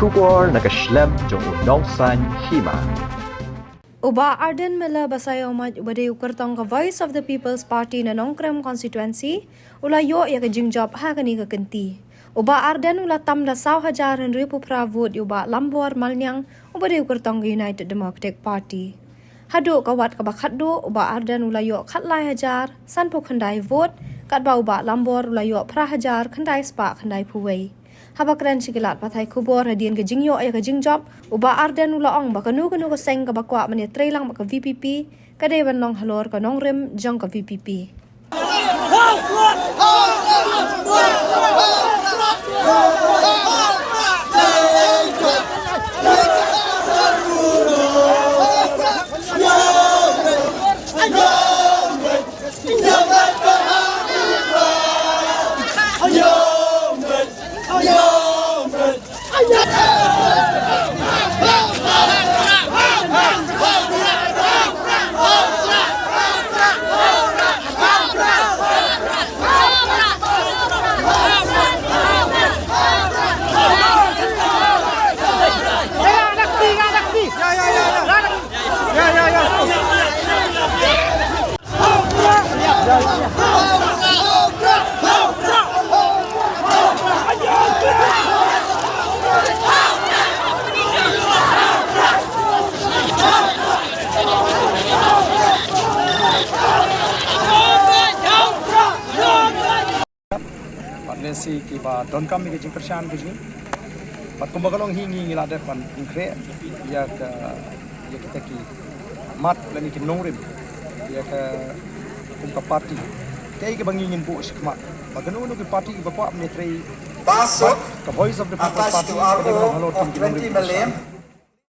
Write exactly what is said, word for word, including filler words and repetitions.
Khubor na ka shlem jong u Nongsaiñ Hima. U Bah Ardent Miller Basaiawmoit uba dei u kyrtong ka Voice of the People's Party na Nongkrem Constituency, u la ïoh ïa ka jingjop ha kane ka kynti. U Bah Ardent u la tam da saw hajar hynriewphew phra vote ïa u Bah Lambor Malniang uba dei u kyrtong ka United Democratic Party. Haduh ka wat kaba khatduh, u Bah Ardent u la ïoh khatlai hajar sanphew khyndai vote, katba u Bah Lambor u la ïoh phra hajar khyndai spah khyndaiphew wei. Haba kren sha ki lad pathai khubor hadien ka jingïoh ïa ka jingjop, u Bah Ardent u la ong ba kano kano ka seng kaba kwah ban ïatreilang bad ka V P P ka dei ban long halor ka nongrim jong ka V P P. Bad lehse kiba donkam ïa ka jingkyrshan ka jong ngi. Bad kumba ka long hi ngi ngi la dep ban pynkhreh ïa ka, ïa kita ki mat lane ki nongrim ïa ka kum ka party. Kaei kaba ngi ngin buh shakhmat ba kano kano ki party kiba kwah ban ïatrei bad ka Voice of the People Party ka dei ban long halor kum ki nongrim ki kyrshan.